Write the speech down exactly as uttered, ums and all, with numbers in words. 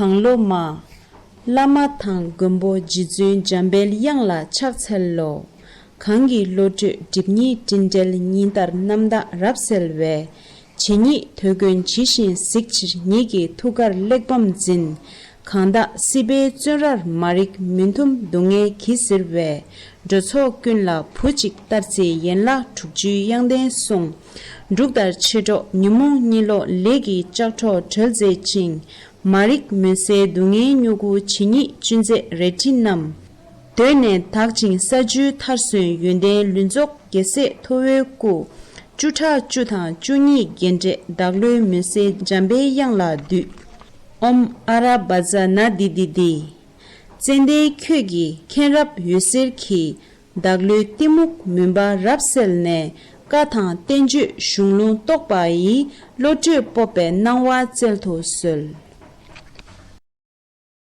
གང་བློ་མ། བླ་མ་དང་མགོན་པོ་རྗེ་བཙུན་འཇམ་དཔལ་དབྱངས་ལ་ཕྱག་འཚལ་ལོ། གང་གི་བློ་གྲོས་སྒྲིབ་གཉིས་སྤྲིན་བྲལ་ཉིན་ལྟར་རྣམ་དག་རབ་གསལ་བའི། ཇི་སྙེད་དོན་ཀུན་ཇི་བཞིན་གཟིགས་ཕྱིར་ཉིད་ཀྱི་ཐུགས་ཀར་གླེགས་བམ་འཛིན། གང་དག་སྲིད་པའི་བཙོན་རར་མ་རིག་མུན་འཐུམས་སྡུག་བསྔལ་གྱིས་གཟིར་བའི། འགྲོ་ཚོགས་ཀུན་ལ་བུ་གཅིག་ལྟར་བརྩེའི་ཡན་ལག་དྲུག་ཅུའི་དབྱངས་ལྡན་གསུང་། འབྲུག་ལྟར་མཆེད་གྲོགས་ཉོན་མོངས་གཉིད་ལོག་ལས་ཀྱི་ལྕགས་སྒྲོག་གྲོལ་མཛད་ཅིང་། མ་རིག་མུན་སེལ་སྡུག་བསྔལ་མྱུ་གུ་ཇི་སྙེད་གཅུན་མཛད་རལ་གྲི་བསྣམས། གདོད་ནས་དག་ཅིང་ས་བཅུའི་མཐར་སོན་ཡོན་ཏན་ལྷུན་རྫོགས་རྒྱལ་སྲས་ཐུ་བོའི་སྐུ། བཅུ་ཕྲག་བཅུ་དང་བཅུ་གཉིས་རྒྱན་སྤྲས་བདག་བློའི་མུན་སེལ་འཇམ་པའི་དབྱངས་ལ་འདུད། ཨོཾ་ཨ་ར་བཛྲ་ན་དྷཱིཿདྷཱིཿདྷཱིཿ། ཙན་དན་ཁྱོད་ཀྱི་མཁྱེན་རབ་འོད་ཟེར་གྱིས། བདག་བློའི་གཏི་མུག་མུན་པ་རབ་བསལ་ནས། བཀའ་དང་བསྟན་བཅོས་གཞུང་ལུང་རྟོགས་པ་ཡི། བློ་གྲོས་སྤོབས་པའི་སྣང་བ་སྩལ་དུ་གསོལ།